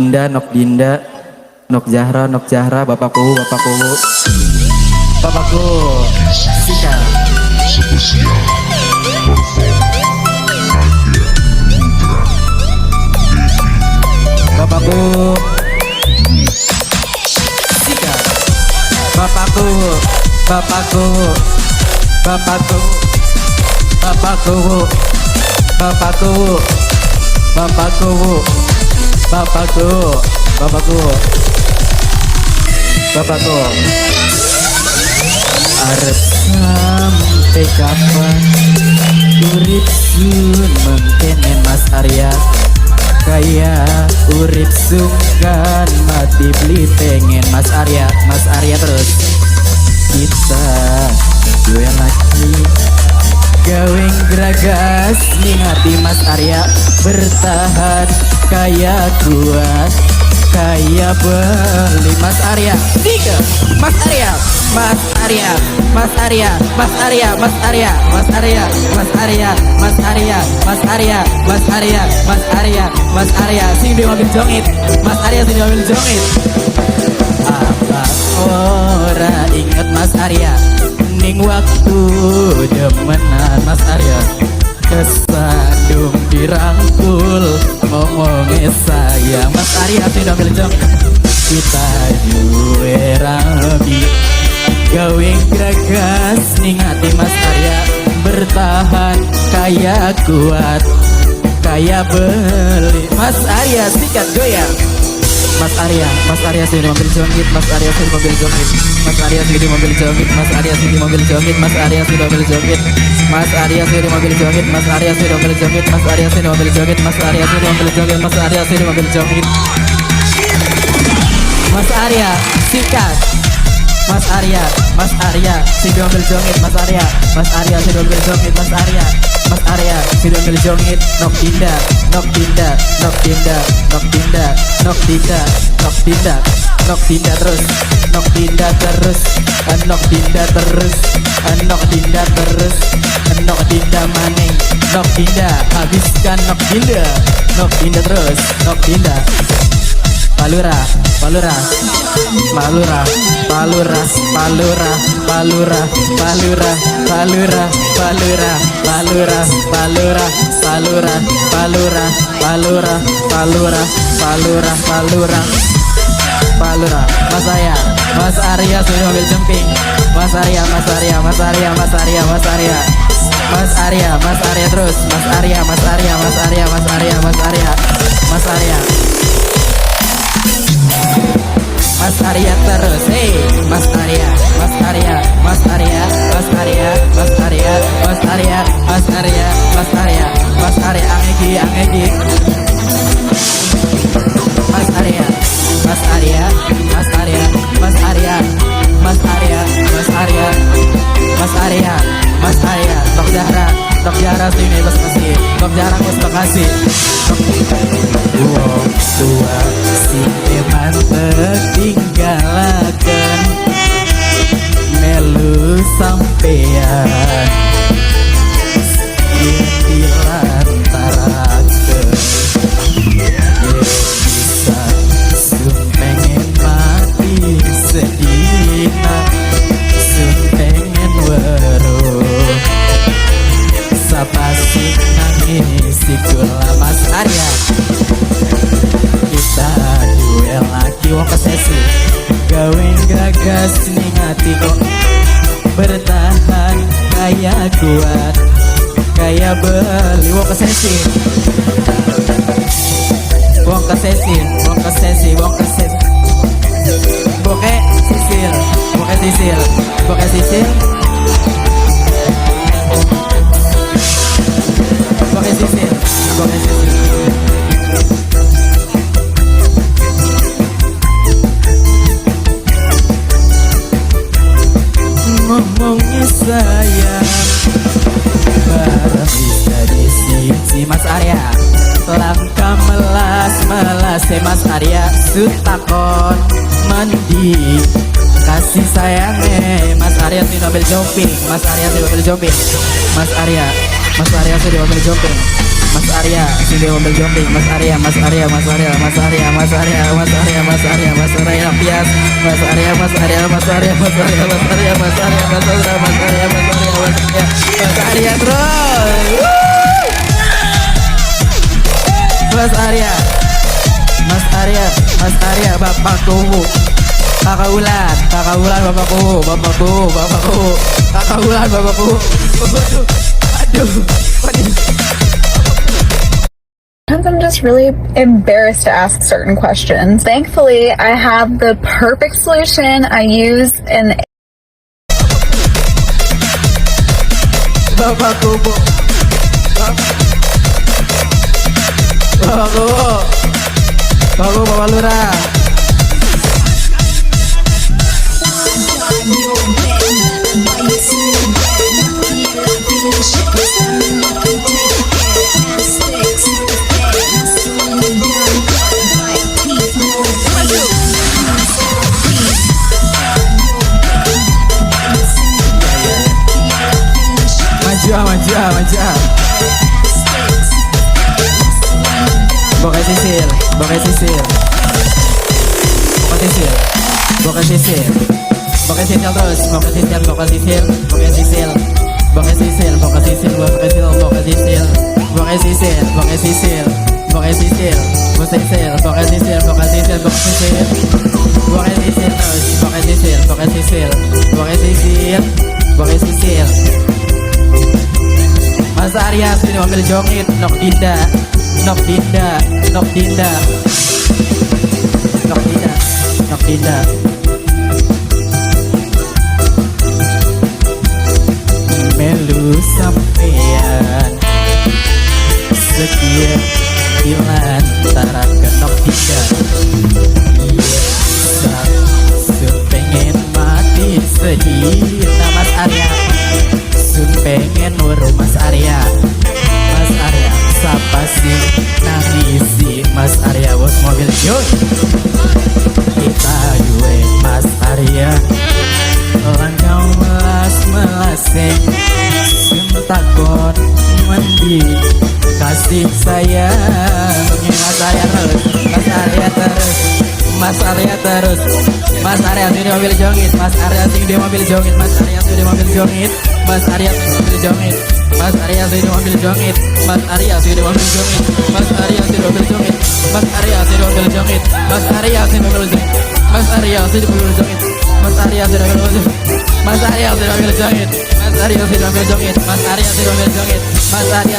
Dinda, Nok Dinda, Nok Zahra, Nok Zahra, bapakku, bapakku, bapakku, Sika. Spesial perform Angga Putra Dedi Bapakku, Sika. Bapakku, bapakku, bapakku, bapakku, bapakku, bapakku, bapakku, bapakku, bapakku. Arep sampai kapan urip sun mengkene Mas Arya, kaya urip sungkan mati beli pengen Mas Arya, Mas Arya terus. Kita duwe lagi gawe geragas ning ati Mas Arya, bertahan kaya kuat kaya beli Mas Arya. Tiga Mas Arya, Mas Arya, Mas Arya, Mas Arya, Mas Arya, Mas Arya, Mas Arya, Mas Arya, Mas Arya, Mas Arya, Mas Arya, Mas Arya sing di mobil jongit, Mas Arya sing di mobil jongit. Apa ora inget Mas Arya ning waktu demenan Mas Arya, kesandung dirangkul ngomongnya sayang Mas Arya sing mobil jongit. Kita duwe rabi gawe greges ning ati Mas Arya, bertahan kaya kuat kaya beli Mas Arya, sikat goyang Mas Arya, Mas Arya sini mobil jongit, Mas Arya sini mobil jongit, Mas Arya sini mobil jongit, Mas Arya sini mobil jongit, Mas Arya sini mobil jongit, Mas Arya sini mobil jongit, Mas Arya sini mobil jongit, Mas Arya sini mobil jongit, Mas Arya sini mobil jongit, Mas Arya sini mobil jongit, Mas Arya sikat Mas Arya, Mas Arya sini mobil jongit, Mas Arya, Mas Arya sini mobil jongit, Mas Arya, Mas Arya sini mobil jongit. Nok Dinda, Nok Dinda, Nok Dinda, Nok Dinda, Nok Dinda, Nok Dinda, Nok Dinda terus, Nok Dinda terus, Nok Dinda terus, Nok Dinda terus, Nok Dinda maning, Nok Dinda habiskan Nok Dinda, Nok Dinda terus, Nok Dinda. Palura, Palura, Palura, Palura, Palura, Palura, Palura, Palura, Palura, Palura, Palura, Palura, Palura, Palura, Palura, Palura, Palura, Palura. Mas Arya, Mas Arya sudah mobil jumping. Mas Arya, Mas Arya, Mas Arya, Mas Arya, Mas Arya, Mas Arya, Mas Arya terus, Mas Arya, Mas Arya, Mas Arya, Mas Arya, Mas Arya, Mas Arya. Mas Arya terus, hey Mas Arya, Mas Arya, Mas Arya, Mas Arya, Mas Arya, Mas Arya, Mas Arya, Mas Arya, Mas Arya, angegi, angegi. Mas Arya, Mas Arya, Mas Arya, Mas Arya, Mas Arya, Mas Arya, Mas Arya, Mas Arya, Tok Zahra, Tok Zahra sini bos kasih, Tok Zahra bos makasih. Wong tua sing mantep tinggalaken melu sampean yen dilantaraken yen bisa sun pengen mati sedina, sun pengen weruh sapa sing nangis kula Mas Arya. Kita duwe lagi wong kesesi gawe gagas ning ati kok bertahan kaya kuat kaya beli wong kesesi, wong kesesi, wong kesesi, wong kesesi, boke sisil, boke sisil, boke sisil, boke sisil, boke sisil. Ngomongnya sayang bareng bisa disisi Mas Arya, langkah melas melas Mas Arya sutakon mandi kasih sayangnya Mas Arya sing mobil jumping, Mas Arya sing mobil jumping, Mas Arya. Mas Arya sing di mobil jumping. Mas Arya sing di mobil jumping. Mas Arya, Mas Arya, Mas Arya, Mas Arya, Mas Arya, Mas Arya, Mas Arya, Mas Arya, Pias. Mas Arya, Mas Arya, Mas Arya, Mas Arya, Mas Arya, Mas Arya, Mas Arya, Mas Arya, Mas Arya, Mas Arya, Mas Arya terus. Mas Arya, Mas Arya, Mas Arya, bapakku. Kakaulan, kakaulan bapakku, bapakku, bapakku, kakaulan bapakku. Aduh, aduh, aduh. Sometimes I'm just really embarrassed to ask certain questions. Thankfully, I have the perfect solution. I use an Bapakku, bu. Bapakku, bapakku, bapak lurah. Maju ah, maju ah, maju ah. Bokai sisil, bokai sisil. Bokai sisil, bokai sisil. Bokai sisil terus, bokai sisil, bokai sisil, bokai sisil. Bokai sisil, bokai sisil, bokai sisil, bokai sisil. Bokai sisil, bokai sisil, bokai sisil, bokai sisil, bokai sisil, bokai sisil, bokai sisil. Bokai sisil terus, bokai sisil, bokai sisil, bokai sisil, bokai sisil. Mas Arya sini mobil jongit, nok Dinda, nok Dinda, nok Dinda, nok Dinda, nok Dinda. Melu sampean sekian dilantara ke nok Dinda. Iya, pengen mati sehina Mas Arya. Sun pengen weruh Mas Arya. Mas Arya, siapa sih nangisi Mas Arya bos mobil yuk. Kita duet Mas Arya. Langkah melas melaseng. Sun takon mendi kasih sayang. Mas Arya terus, Mas Arya terus, Mas Arya terus. Mas Arya sing di mobil jongit, Mas Arya sing di mobil jongit, Mas Arya sing di mobil jongit, Mas Arya sing di mobil jongit, Mas Arya sing di mobil jongit, Mas Arya sing di mobil jongit, Mas Arya sing di mobil jongit, Mas Arya sing di mobil jongit, Mas Arya sing di mobil jongit, Mas Arya sing di mobil jongit, Mas Arya sing di mobil jongit, Mas Arya sing di mobil jongit, Mas Arya sing di mobil jongit, Mas Arya sing di mobil jongit, Mas Arya.